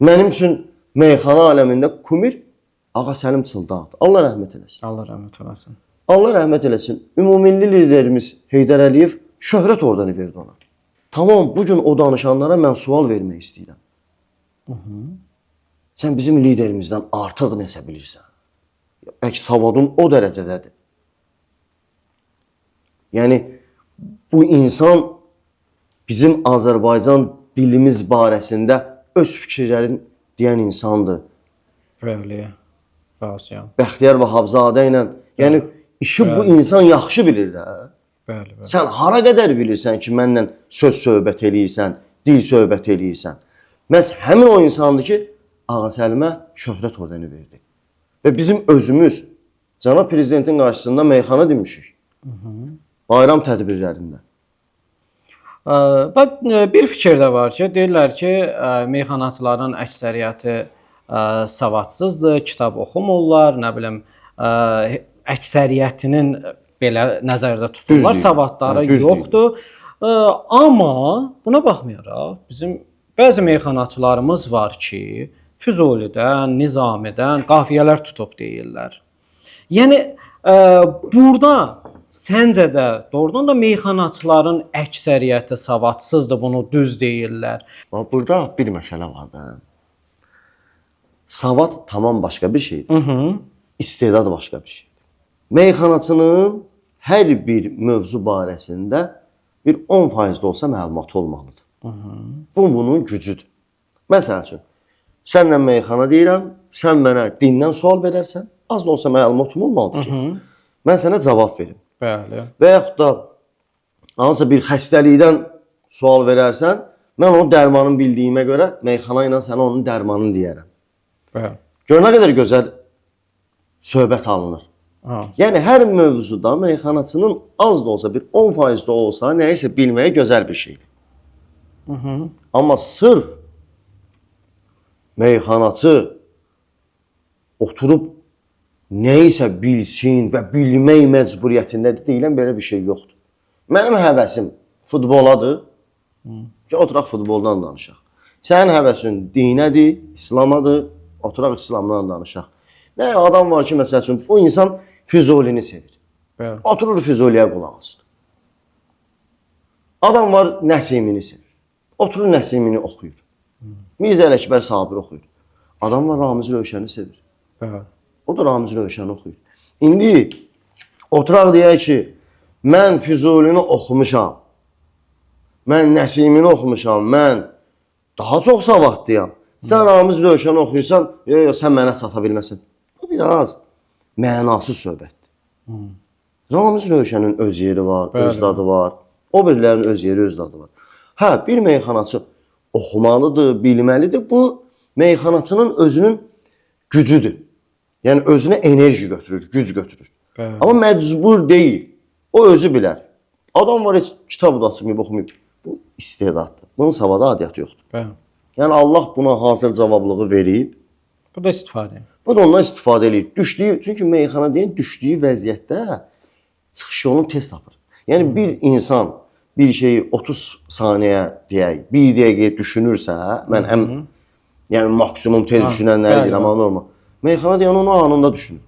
Mənim üçün meyxana aləmində kumir Ağa Səlim Çıldaqdır. Allah rəhmət eləsin. Allah rəhmət eləsin. Allah rəhmət eləsin. Ümummilli liderimiz Heydər Əliyev şöhrət ordeni verdi ona. Tamam, bu gün o danışanlara mən sual vermək istəyirəm. Sən bizim liderimizdən artıq nəsə bilirsən. Bəlkə savadın o dərəcədədir. Yəni bu insan bizim Azərbaycan dilimiz barəsində öz fikirlərini deyən insandır. Bəli. Razıyam. Bəxtiyar Vahabzadə ilə, yəni işi bu insan yaxşı bilir də. Bəli, bəli. Sən hara qədər bilirsən ki, mənlə söz söhbət eləyirsən, dil söhbət eləyirsən. Məhz həmin o insandır ki, Ağa Səlimə şöhrət ordeni verdi. Və bizim özümüz cənab prezidentin qarşısında meyxana demişik. Bayram tədbirlərində. Bax, bir fikir də var ki, deyirlər ki, meyxanaçıların əksəriyyəti savadsızdır, kitab oxumurlar, nə bilim, əksəriyyətinin belə nəzərdə tuturlar, Düz deyirəm. Savadları Hə, düz yoxdur. Amma buna baxmayaraq bizim bəzi meyxanaçılarımız var ki, Füzulidən, Nizamidən qafiyələr tutub deyirlər. Yəni burada səncə də doğrudan da meyxanaçıların əksəriyyəti savadsızdır, bunu düz deyirlər? Bax burada bir məsələ var da. Savad tamam başqa bir şeydir. İstedad başqa bir şeydir. Meyxanaçının hər bir mövzu barəsində bir 10% də olsa məlumatı olmalıdır. Bu bunun gücüdür. Məsəl üçün, sənlə meyxana deyirəm, sən mənə dindən sual verərsən, az da olsa məlumatım olmalıdır ki, mən sənə cavab verim. Bəli. Və yaxud da hansısa bir xəstəlikdən sual verərsən, mən onun dərmanını bildiyimə görə meyxana ilə sənə onun dərmanını deyərəm. Bəli. Gör nə qədər gözəl söhbət alınır. Ha. Yəni hər mövzuda meyxanaçının az da olsa bir 10% də olsa nəyisə bilməyi gözəl bir şeydir. Amma sırf meyxanaçı oturub nəyisə bilsin və bilmək məcburiyyətindədir deyilən belə bir şey yoxdur. Mənim həvəsim futboladır. Ki oturaq futboldan danışaq. Sənin həvəsin dinədir, İslamadır, oturaq İslamdan danışaq. Nə adam var ki, məsəl üçün bu insan Füzulini sevir. Bəli. Oturur Füzuliyə qulaq asır. Adam var Nəsimini sevir. Oturur Nəsimini oxuyur. Mirzə Ələkbər Sabir oxuyur. Adam var Ramiz Rövşəni sevir. Bəli. O da Ramiz Rövşəni oxuyur. İndi oturaq deyək ki, mən Füzulini oxumuşam. Mən Nəsimini oxumuşam. Mən daha çox savadlıyam. Sən Ramiz Rövşəni oxuyursan, yox, yox, sən mənə çata bilməzsən. Bu biraz mənasız söhbətdir. Ramiz Rövşənin öz yeri var, öz dadı var. O birilərinin öz yeri, öz dadı var. Hə, bir meyxanaçı oxumalıdır, bilməlidir. Bu meyxanaçının özünün gücüdür. Yəni özünə enerji götürür, güc götürür. Bəli. Amma məcbur deyil. O özü bilər. Adam var heç kitab da açmayıb, oxumayıb. Bu istedaddır. Bunun savada adiyyatı yoxdur. Bəli. Yəni Allah buna hazır cavablığı verib. Bu da istifadə. Bu da ondan istifadə eləyir. Düşdüyü, çünki meyxana deyən düşdüyü vəziyyətdə çıxış yolunu tez tapır. Yəni bir insan bir şeyi 30 saniyə deyək, bir dəqiqə düşünürsə, mən ən yəni maksimum tez düşünənləri bəli. deyirəm, amma normal. Meyxana deyən onu anında düşünür.